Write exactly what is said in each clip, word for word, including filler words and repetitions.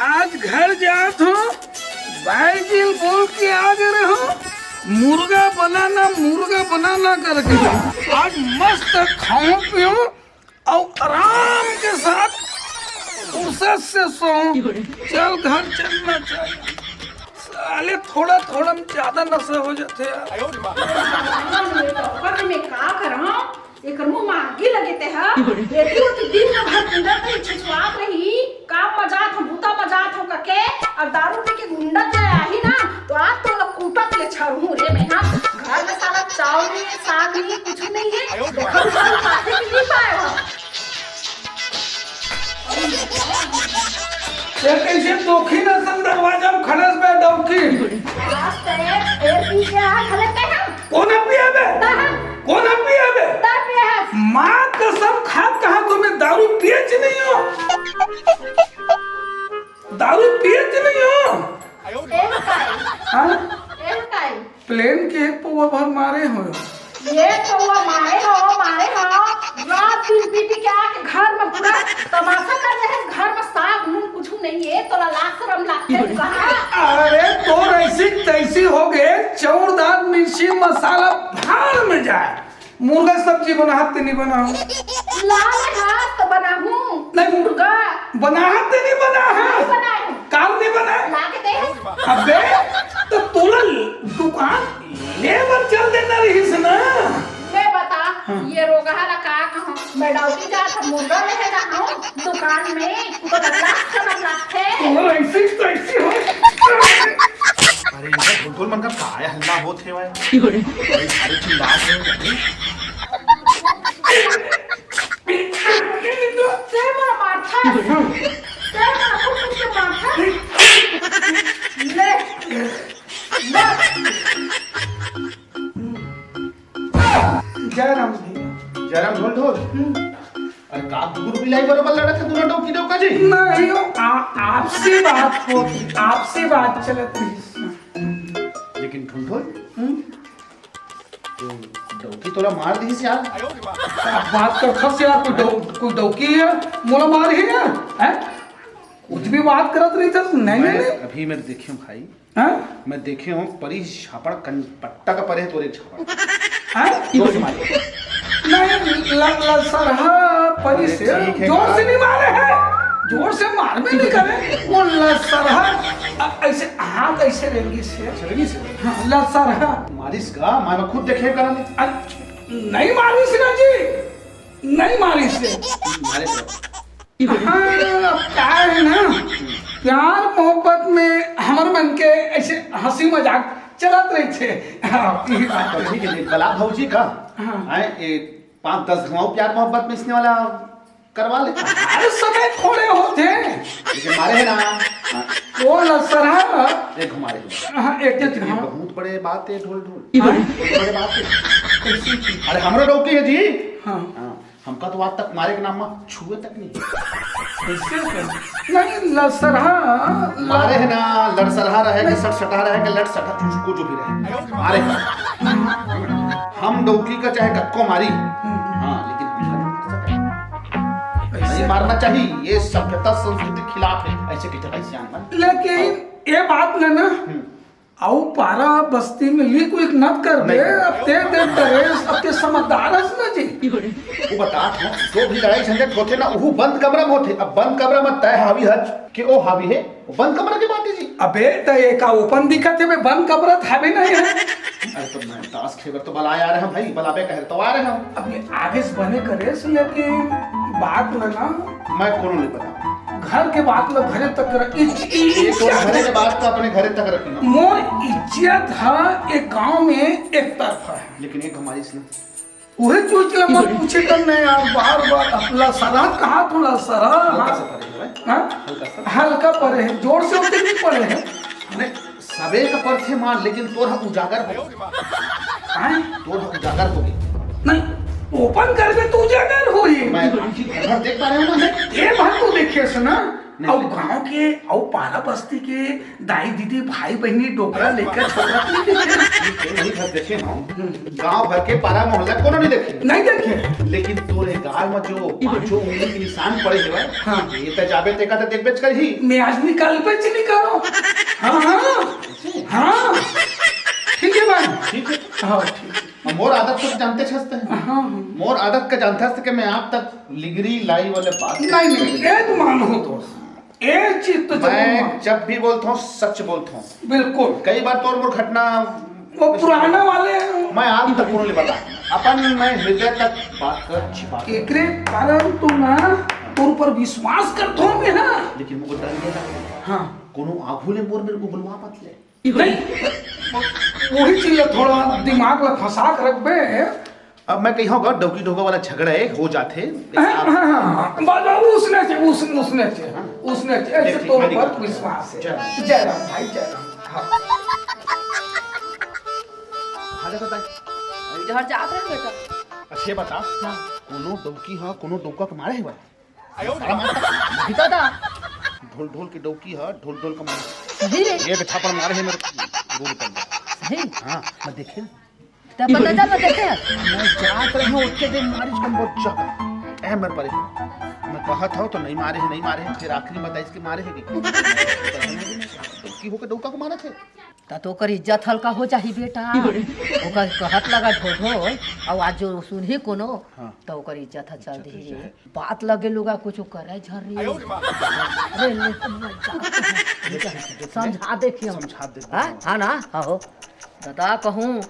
आज घर जात हो, बाईजी ल बोल के आ गे रहो, मुर्गा बनाना, मुर्गा बनाना करके। आज मस्त खाऊं पीऊं अउ आराम के साथ फुर्सत से सोऊं। चल, घर चलना चाहिए। साले, थोड़ा थोड़ा में ज्यादा नशा हो जाथे यार। ये डॉक्टर में का करहूं? एकर मुंह म आगी लगे ते ह। एती ओती दिन भर कूदत रही, छुछुआत रही। काम म जात हूं, बूता म जात हूं कके, अउ दारू पी के गुंडा ले आही ना, तो आज तो ओला कूटत ले छरहूं रे मैं, हां। घर में साला चाउर नहीं, साग नहीं, कुछ नहीं है। देखो, साला पाथे भी नहीं पाए हो। ये कैसे दोखी न संग दरवाजा में खड़स बे डौकी? आज ते फेर पी के आ खले ते हम। कोन पिया बे? ता हम। कोन पिया बे? ता पिया है। माँ कसम खात कहा तुम्हें दारू पिए च नहीं हो। दारू पिए च नहीं हो। एम काई। हाँ? एम काई। प्लेन के एक पौवा भर मारे हो। ये पौवा मारे हो, मारे हो। रात दिन पी पी के आके घर में पूरा तमाशा कर रहे हैं। घर में साग नून कुछ नहीं है, तोला लाज शरम लागते हैं कहाँ? अरे तोर ऐसी तैसी हो गए, चौरदार मिर्ची मसाला भाड़ में जाए। मुर्गा सब्जी बनाहत ते नहीं बनाहूं। लाल हाथ तो बनाहूं। नहीं। मुर्गा। बनाहत ते नहीं बनाहूं। नहीं बनाहूं। काल नहीं बनाए। ला के दे। अबे, तो तोला दुकान ले बर चल देना रहिस ना। मैं बता, हाँ। ये रोगहा ला का कहूं? मैं डौकी जात हूं, मुर्गा लेहे जाहूं दुकान में, तो लाज शरम लागथे। तोर ऐसी तैसी हो। अरे, इनका ढोल ढोल मन का काय हल्ला होत हे भाई? क्यों रे? भाई, सारे चिल्ला रहे हैं। ते मोला मारथा। ते मोला कुछ कुछ के मारथा। ले। ले। जय राम भैया। जय राम ढोल ढोल। हम्म। अरे का कुकुर बिलाई बरोबर लड़त हे दूनों डौकी डौका जी? नहीं, वो आ-, आपसी बात होत, आपसी बात चलत रहिस। लेकिन ढोल ढोल, हम्म? तो डौकी तोला मार दिस यार। का बात करथस यार, कोई डौ-, कोई डौकी हे, मोला मारही यार, हैं? कुछ भी बात करत रहिथस, नहीं, नहीं, मैं नहीं। अभी मैं देखे हूँ भाई, हाँ? मैं देखे हूँ, परी झापड़ कन-, पट्टा का परे हे तोरे झापड़। हाँ? जोर से मार। नहीं, ल-, लसरहा परी से ठीक है जोर यार। से नहीं मारे हैं, जोर से मार भी नहीं करे। वो लसरहा, अ-, ऐसे हाथ ऐसे रेंगी से। अच्छा, रेंगी से? हाँ, लसरहा। मारिस का? मैं, मैं खुद देखे करा नहीं। अ-, नहीं मारिस ना जी, नहीं मारिस से। मारे तो। हाँ, अब का हे ना, प्यार मोहब्बत में हमर मन के ऐसे हंसी मजाक चलत रहिथे। हाँ, यही बात तो हे। ठीक है जी, बला भौजी का? हाँ। आए, ए, पाँच दस घमाओ प्यार मोहब्बत में इसने वाला करवा ले। हर समय थोड़े होथे। लेकिन मारे हे ना। हाँ। वो लसरहा। एक घुमा रहे हो। हाँ, एक, एक, ये हाँ। बहुत बड़े बात हे, ढोल ढोल। हाँ? बहुत बड़े बात हे। कैसे की? अरे, हमरो डौकी हे जी। हाँ। हाँ। हमका तो आज तक मारे के नाम म छुए तक नहीं। कैसे कर? नहीं, लसरहा, ल- मारे हे ना, लड़सरहा रहे कि नहीं। सटसटहा रहे कि लटसटहा, कुछ, कुछ भी रहे। मारे हे। हम डौकी का चाहे कक्को मारी। हम्म। हाँ, लेकिन हम नहीं मार सकते। ऐसे नहीं मारना चाहिए, ये सभ्यता संस्कृति के खिलाफ है। ऐसे कहते भाई सियान मन। लेकिन ये बात ना, ना, हम्म। अउ पारा बस्ती में लीक वीक नत कर दे, नहीं। अब ते देख करे, अब ते समझदार हस ना जी। वो बता था, जो भी लड़ाई झंझट होथे ना, वो बंद कमरा में होथे। अब बंद कमरा में तय हावी हच कि ओ हावी हे, वो बंद कमरा के बात हे जी। अबे, त ये का ओपन दिखत हे, मैं बंद कमरा था भी नहीं है। अरे तो मैं ताश खेबर तो बला आ रहे हैं भाई, बलाबे कहे तो आ रहे हैं। अब ये आगे से बने करे से लेकिन बात में ना मैं कोनो नहीं बता। घर के बात ला घरे तक रख, इज-, इ-, ये तो इज्जत घरे के बात तो अपने घरे तक रखना। मोर इज्जत हा, एक गांव में एक तरफा है। लेकिन एक हमारी इसने उहे चूच ला मत पूछे कर ने यार, बार बार लसरहा कहा तू लसरहा? हल्का सा परे है भाई। हाँ? हल्का सा। हल्का परे है, जोर से उतनी परे है। नहीं, सबे का परथे मार, लेकिन तोर ह उजागर हो। हैं? तोर ह उजागर हो गई। नहीं, ओपन करबे तो उजागर होही। मैं आँखी भर भर देख पा रहे हो ना? नहीं, ये भर तो देखे से ना। अउ गांव के, अउ पारा बस्ती के दाई दीदी, भाई बहिनी, डोकरा लइका छोकरा नहीं देखे। ये कई नहीं घर देखे हंव। गांव भर के पारा मोहल्ला कोनो नहीं देखे। नहीं देखे। लेकिन तोरे गाल में जो पांचों उंगली के निशान पड़े हवय, हाँ। ये त जाबे तेका त देखबेच करही। मैं आज निकालबेच नहीं करो। हाँ, हाँ। ऐसे? हाँ। ठीक है भाई। ठीक है। हाँ, ठीक है। अब मोर आदत तो जानते छस ते। हाँ, हाँ। मोर आदत का जानते छस के मैं आप तक लिगरी लाई वाले बात नहीं, नहीं, एक मानो तो। ए चीज तो जरूर मैं मान। जब भी बोलता हूँ, सच बोलता हूँ। बिल्कुल। कई बार तोर मोर घटना वो पुराना वाले मैं आप तक कोनो नहीं बता। अपन मैं हृदय तक बात कर छिपा के। एकरे कारण तो ना तोर ऊपर विश्वास करता हूँ मैं ना। लेकिन वो डर गया। हाँ। कोनो आगू ले मोर मेरे को बुलवा मत ले। नहीं, वही चीज ला थोड़ा दिमाग ला फंसा के रखबे। अब मैं कही होगा डौकी ढोका वाला झगड़ा है, हो जाते। हाँ, हाँ, हाँ, हाँ। बस, बस, उसने से, उस-, उसने से, उसने से, ऐसे देख, तोर मेरी पर बात। विश्वास है। जय राम। जय राम भाई, जय राम। हाँ। हाँ, देखो ताई। जहर जात रहे बेटा। अच्छे बता, हाँ। कोनो डौकी हा, कोनो डौका के मारे है भाई? साला मार। नहीं दादा। ढोल ढोल के डौकी ह, ढोल ढोल के मार। सही रे। एक थापड़ मारे है मेरे गोल पर। सही? हाँ, मैं देखे। तब पता चल, मैं देखे। मैं जात रहे हूँ, उतने दिन मारी कम बहुत जगह। ए मेरे परे। मैं कहा था तो नहीं मारे है, नहीं मारे है, फिर आखिरी में बताइस के मारे है कि। डौकी होके डौका को मारा थे। त तो ओकर इज्जत हल्का हो जाही बेटा। ओकर कहत लगा ढोढो, अउ आज जो सुनही कोनो, हाँ। त ओकर इज्जत ह चल अच्छा, दिही। अच्छा, अच्छा। बात लगे लुगा कुछ करे झर्री। अरे, ले, ले, समझा देखियो। समझा दे। हाँ, हाँ ना, हाँ हो। दादा कहूँ,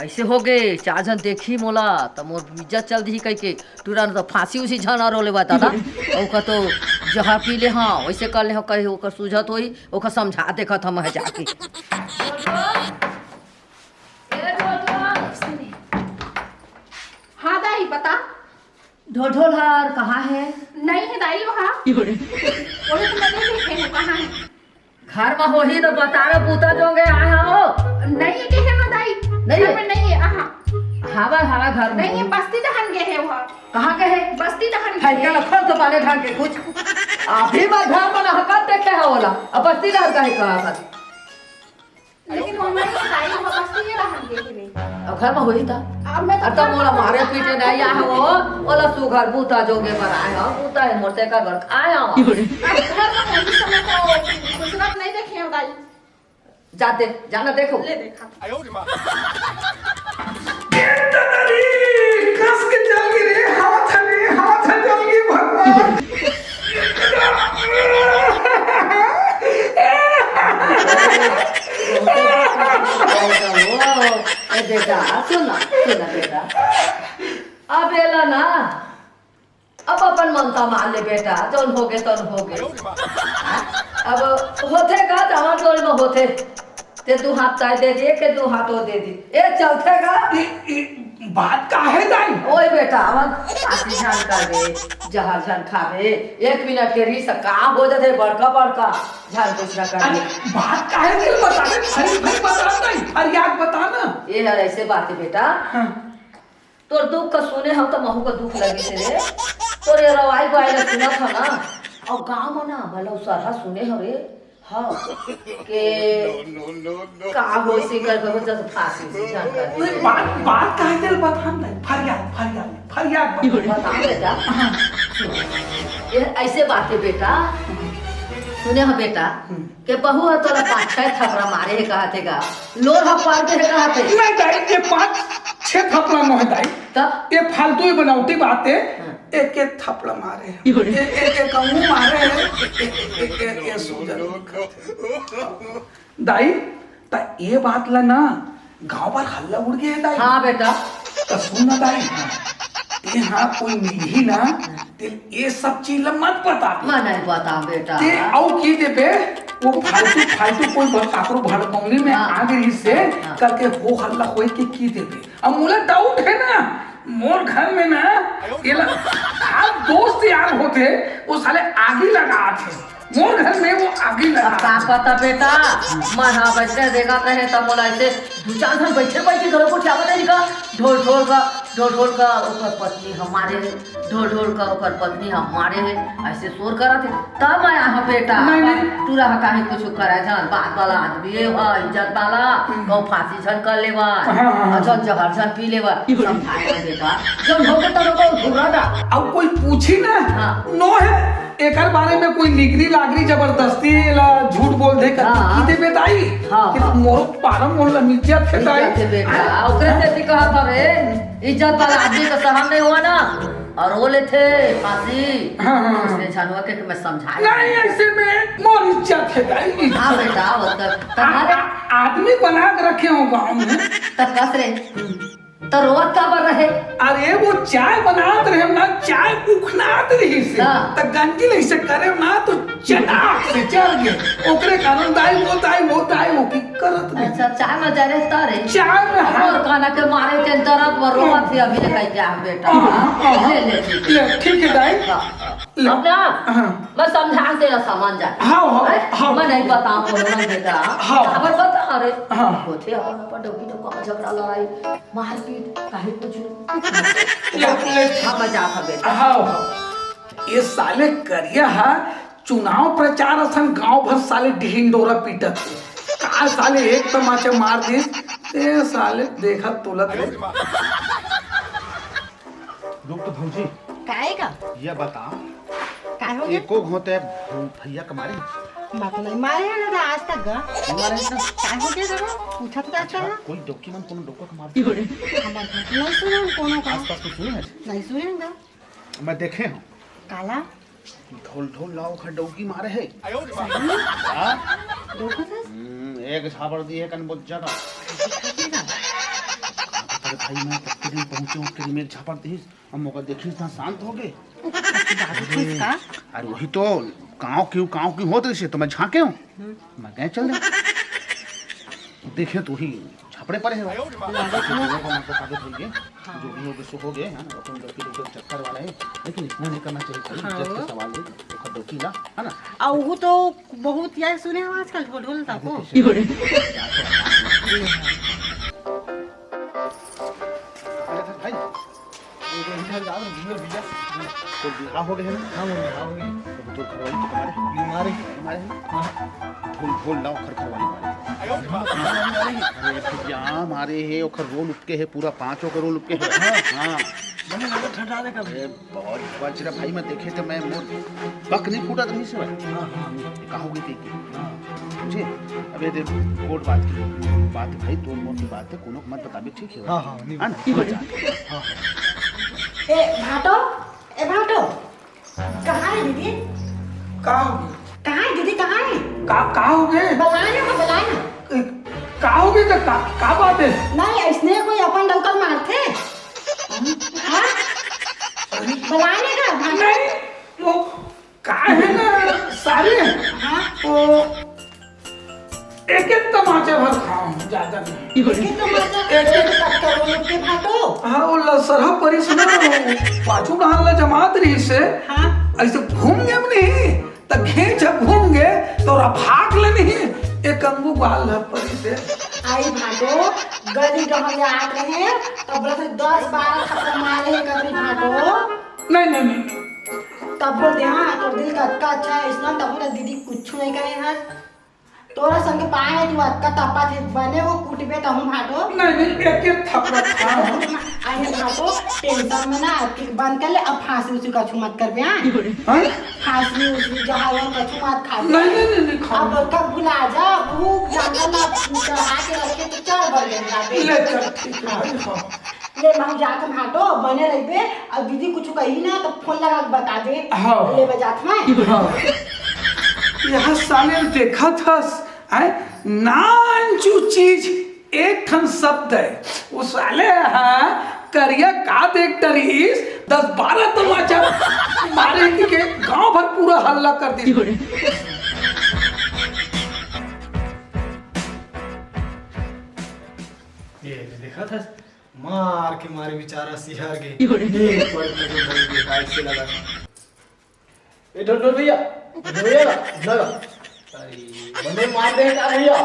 ऐसे हो गे, चार झन देखी मोला, त मोर इज्जत चल दिही कहिके, टूरा न तो फांसी उसी झन रोले बा दादा। अउ का तो जहर पी ले, हाँ, वैसे कर ले, हाँ, कहीं ओकर सूझत होई, ओकर समझा देखत हम है जाके। हाँ दाई, बता। ढोढोल हर कहाँ है? नहीं है दाई, वहाँ। ओरे तो मैं नहीं देखे हूँ, कहाँ है? घर में होही तो बता रहा, बूता जोगे आए हो। नहीं है, कहे ना दाई। नहीं घर है? में नहीं है, आहा। हवा, हवा घर में नहीं है, होही। बस्ती डहन गए है वहाँ। कहाँ गए है? बस्ती डहन गए है। लखन तो पाले ढंग के कुछ। अभी मैं घर में ना कब देखे है ओला। अब बस्ती डहन का है कहाँ का? लेकिन वो नहीं है दाई, वो बस्ती के डहन गए है। अब घर में होही था। अब मैं तो अब तो घर मोला में मारे होही। पीटे नहीं आए हो, ओला सुघर बूता जोगे बर आए हो, बूता है मोर ते का घर आए हो। अब घर में होही समय तो गुजरात नहीं देखे हो दाई। जाते, जाना देखो। ले देखा। ए दादा रे, कस के चल गई रे, हाथ रे, हाथ चल गई भगवान। ए बेटा, सुन ना, सुन ना बेटा। अब एला ना, अब अपन ममता मान ले बेटा, जौन होगे तौन होगे। अब होथे का, जहाँ तोर में होथे, ते दू हाथ ताय दे दे, के दू हाथ वो दे दी, ए चलथे का? ए, ए, बात का है दाई? ओए बेटा, अब फांसी झन करबे, जहर झन खाबे, एक मिनट के रिस का हो जाथे बड़का बड़का, झन कुछ ना अरे, करबे। बात का है दिल बता दे, फरी फरी बता दाई, फरियाद बता ना। ये हर ऐसे बात है बेटा। हाँ। तोर दुख का सुने हव त महू का दुख लगे से रे। तोर ये रवाई बाई ला सुनत हव ना, अउ गाँव में ना भला उ सरहा सुने हव रे। हाँ, के का होइस कर कहो जस फांसी से झन कर। नहीं, बात, बात काहे तेरे बता नहीं, फरियाद, फरियाद, फरियाद बता। बता बेटा। हाँ। ये ऐसे बात है बेटा, सुने हो बेटा, हम्म। के बहू ह तोला पाँच छह थपरा मारे है कहत हे गा, लोर ह पार दे है कहत हे। नहीं दाई, ये पाँच छह थपरा नो है दाई। तब? ये फालतू ही बनावटी बात है। हाँ। एक एक थपड़ा मारे है। ए, ए, ए, कहूँ मारे है। ए, ए, ए, ए, ए, सूजन। दाई, त ये बात ला ना, गाँव भर हल्ला उड़ गया है दाई। हाँ बेटा। त सुन ना दाई, ते हाँ कोई मिलही ना, ते ये सब चीज ला मत बता। मैं नहीं बता बेटा। ते अउ की देबे, वो फालतू, फालतू कोई भ-, काकरो भड़कौनी में हाँ। आ गई से हाँ। करके हो हल्ला होई के की देबे। अब मोला डाउट है ना, मोर घर में ना, ये ला, हर दोस्त यार होथे, वो साले आगी लगाथे। मोर घर में वो आगी लगा। अब का पता बेटा, मैं हा बइठे देखत रहे त मोला ऐसे दू चार झन बइठे बइठे घलो गोठियावत रहे का, ढोल ढोल का, ढोल ढोल का ओकर पत्नी ह मारे हे, ढोल ढोल का ओकर पत्नी ह मारे हे, ऐसे शोर करत हे। तब मैं आहा बेटा, नहीं, नहीं। टूरा ह काहे कुछ करे झन, बात वाला आदमी हे, ह इज्जत वाला, हम्म। कहूँ फांसी झन कर लेवा, हाँ, हाँ, हाँ। अच्छा जहर झन पी लेवा, समझाए बेटा, जब होगे तब ओकर घुरा दा। अब कोई पूछी ना, हाँ। नो है, एकर बारे में कोई निगरी लागरी जबरदस्ती ला झूठ बोल दे कर हाँ। की दे बेटाई हाँ, कि हाँ। मोरो पारम मोला मिज्जत है ताई। इज्जत है बेटा, हाँ। ओकरे से भी कहत हवे, इज्जत वाला आदमी का सहन नहीं हुआ ना, और वो लेथे फांसी। हाँ, हाँ, हाँ। इसने झनुआ के मैं समझाए। नहीं, ऐसे में मोर इज्जत है ताई। हाँ बेटा, वो तो आ-, तुम्हारे आ-, आदमी बना के रखे हो गाँव में। तो कस रे। त रोवत काबर रहे? अरे, वो चाय बनात रहे ना, चाय उखनात रहिस हे। हाँ। त गंजी ल अइसे करे ना, तो चटाक से चढ़ गे। ओकरे कारण दाई वो, दाई वो, दाई वो की करत रहे। अच्छा, चाय में जरे त रे। चाय में, हाँ। और काना के मारे के दर्द में रोवत हे अभी ले कह के आ बेटा। हाँ, हाँ, हाँ। ले, ले, ठीक है। ले, ठीक है दाई। हाँ। ले। अब ना, हाँ। मैं समझा के तेला समझ जा। हाँ, हाँ, हैं? हाँ। मैं नहीं बताऊँ कोनो ना बेटा। हाँ। काबर बता रे? हाँ। होथे अपन अपन डौकी डौका झगड़ा लड़ाई। मारपीट, काहे कुछ ले, ले। हाँ, मजाक है बेटा। हाँ, हाँ। ये साले करिया हा चुनाव प्रचार असन गांव भर साले ढिंडोरा पीटत हे। का साले एक तमाचा मार दिस, ते साले देखत तोलत रहे। रुक तो भौजी। काहे का? ये बता, काय हो गया? एको घोंटे भू-, भैया के मारे? बात नहीं मारे हैं दादा आज तक गा। नहीं मारे हैं ना? काय हो गया दादा? पूछत का अच्छा, था? कोई डौकी मन कोनो डौका के मार दिया? हमार घर तो नहीं सुने हम कोनो का। आसपास तो सुने हैं? नहीं सुने हैं गा। मैं देखे हूँ। काला? ढोल ढोल लाओ खर डौकी मारे है। सही में? हाँ? डौका था? हम्म, एक झापड़ दी है कन बहुत ज्यादा। अरे भाई मैं कतके दिन पहुंचे हूँ, करीब एक झापड़ दी। अब मोका देखिस त शांत हो गे। बात होइस का? अरे वही तो, कांव किंव, कांव किंव होत रहिसे, तो मैं झांके हूँ। हम्म। मैं गए चल दे। देखे तो वही झापड़े पड़े हैं। लागत है। लोगों को मतलब काबिज हो गए। हाँ। जो भी हो गए, सो हो गए, है ना? अपन डौकी डौकी चक्कर वाला है, लेकिन इतना नहीं करना चाहिए भाई, हाँ। इज्जत का सवाल है, ओखर डौकी ला, है ना? आ, वो तो बहुत यार सुने हो आजकल ढोल ढोल ताको। अरे तो भाई, ये तो इधर जा रहे हैं, भैया। तो बिहाव हो गए हैं ना? हाँ, वो बिहाव हो गए। तो तोर घरवाली तो मारे? नहीं मारे। मारे हैं? हाँ। ढोल, ढोल लाओ, खर खरवाली मारे। अरे भैया, मारे है, ओखर रोल उपके है, पूरा पाँचों का रोल उपके है। हाँ। हाँ। मैंने लगा ठठा दे कभी। अरे बहुत बच रहा भाई, मैं देखे तो मैं मोर बक नहीं फूटा तो नहीं से भाई। हाँ, हाँ। ये कहा होगी तेरी? हाँ। समझे? अब ये देख, कोर्ट बात की बात है भाई, तोर मोर की बात है, कोनो को मत बताबे, ठीक है? हाँ, हाँ, नहीं है ना? बताऊँ। मजा आ गया। हाँ। ए भाटो, ए भाटो, कहाँ है दीदी? का हो गया? कहाँ है दीदी, कहाँ है? का, का हो गया? बुलाए ना, बुलाए ना। ए, का हो गया? तो का, का बात है? नहीं, इसने कोई अपन डौका ल मारथे? हाँ? अरे। बुलाए ना का? भाटो। नहीं, वो का है ना, सारे, हाँ? वो एक एक तमाचा भर खाओ, ज्यादा नहीं। एक एक तमाचा? एक एक। कब करो लोग के भाटो? हाँ, वो लसरहा परिस ना, पाछू डहान ला जमात रहिसे, हाँ। ऐसे घूम गे नहीं, त घेंच घूम गे, तो ओरा भाग ले नहीं, एक अंगू गाल ला परिसे। आई भाटो, गली डहर ले आत रहे, तब बोला था दस बारह थप्पड़ मारे है कभी भाटो। नहीं, नहीं, नहीं, नहीं। तब बोलते, हाँ, तोर दिल का अतका अच्छा है, इसलिए तब बोला दीदी कुछ नहीं करे हस। तोरा संग पाए है, तू अतका तपत है, बने वो कुटबे तहूँ भाटो। नहीं, नहीं, एक, एक थप्पड़ खा हम। अरे भाटो, टेंशन में ना, अतकी बंद कर ले, अब फांसी उसी कछु मत करबे, हाँ? हाँ? फांसी उसी जहाज में कछु मत खा। नहीं, नहीं, नहीं, नहीं, खा। अब कब भुला जा, भूख जाता ना, चढ़ा के रखे तो चल बढ़ गए जाते। ले चल, ठीक है, हाँ। भाई, हाँ। ले, महू जात हूँ भाटो, बने रहिबे, अउ दीदी कुछु कही ना, त फोन लगा के बता दे। हाँ। ले, मैं जात हूँ। हाँ। यहाँ साले देखत हस, हैं? नानचू चीज, एक ठन शब्द है। वो साले, हाँ, करिया का देख डरिस, दस बारह तमाचा मारे के गांव भर पूरा हल्ला कर दिस। ये देखत हस, मार के मारे बेचारा सिहर गे। इयो रे। एक पल तक वो भाई बेकार से लगा। ए ढोल ढोल भैया, भैया, लगा। अरे, बने मार दे का भैया?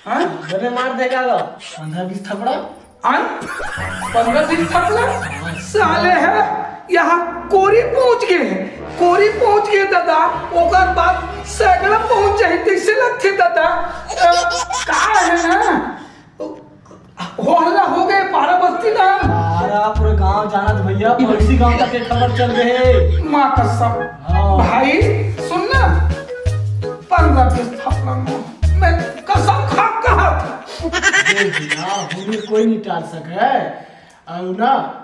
हाँ? बने मार दे का गा? पंद्रह बीस थपड़ा। हाँ? पंद्रह बीस थपड़ा? साले है, यहाँ कोरी पहुँच गए हैं, कोरी पहुँच गए दादा, ओकर बाद सैकड़ा पहुँच जाए, तैसे लगते दादा। अ, का है ना, हो हल्ला हो गए, पारा बस्ती ना। अरे, पूरे गांव जानत भैया, पड़ोसी गांव तक के खबर चल गए। माँ कसम। हाँ। भाई, सुन ना, पंद्रह बीस थप्पड़ में, मैं कसम खा कहा था। ए भैया, हमें कोई नहीं टाल सके। और ना,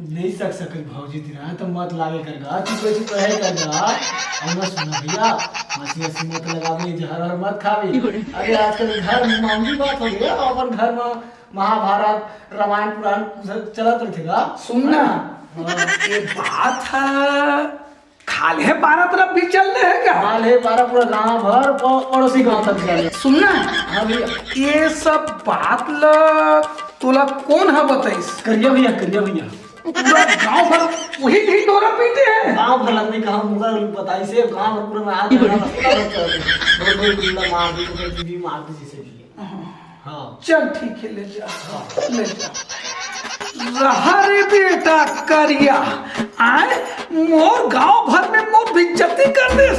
नहीं सक सके भौजी तेरा, तो मत लागे कर गा, चुप चुप रहे कर गा। और ना सुना भैया, हंसी हंसी मत लगावे, जहर हर मत खावे। अरे आजकल घर में मामूली बात हो गया, अपन घर में महाभारत, रामायण, पुराण सब चलत रहिथे गा। सुन ना, हाँ। ये बात है, खाल्हे पारा तरफ भी चल रहे हैं क्या? खाल्हे पारा पूरा गांव भर, प-, पड़ोसी गांव तक चल रहे। सुन ना, हाँ भैया। ये सब बात ल तोला कौन ह बताइस? करिया भैया, करिया भैया। पूरा गांव भर वही ढिंढोरा पीटे हैं। गांव भर आदमी कहाँ मुंगा बताइस, गांव भर पूरा में हाथ लगा, बस पूरा भर चल रहे। बोल, बोल, गुंडा मार दी, तो कोई बीवी मार दी, जैसे भी। हाँ। चल ठीक है, ले जा, ले जा। रहा रे बेटा करिया, आए मोर गांव भर में मोर बेइज्जती कर देस।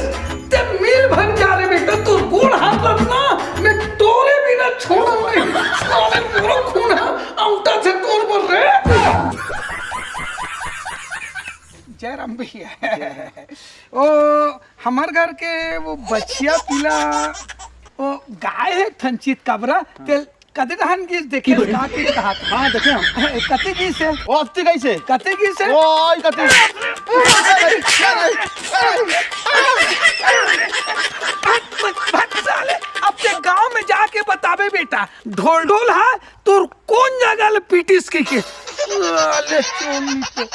ते मिल भर जा रे बेटा, तोर गोड़ हाथ रखना, मैं तोरे बिना छोड़ूं नहीं। साले मोरो खून है, औंटा से तोर पर रे। जय राम भैया। ओ, हमर घर के वो बछिया पीला, वो गाय है एक ठन चितकबरा, ते कते डहन गिस देखे का के कहा था? हाँ, देखे हम। कते गिस है? ओ, अत्ती कैसे? कते गिस है? ओ, आई कते। भट, भट साले, अब ते गांव में जाके बताबे बेटा, ढोल ढोल है, तोर कौन जगह ले पीटिस के के? साले चोर निकल।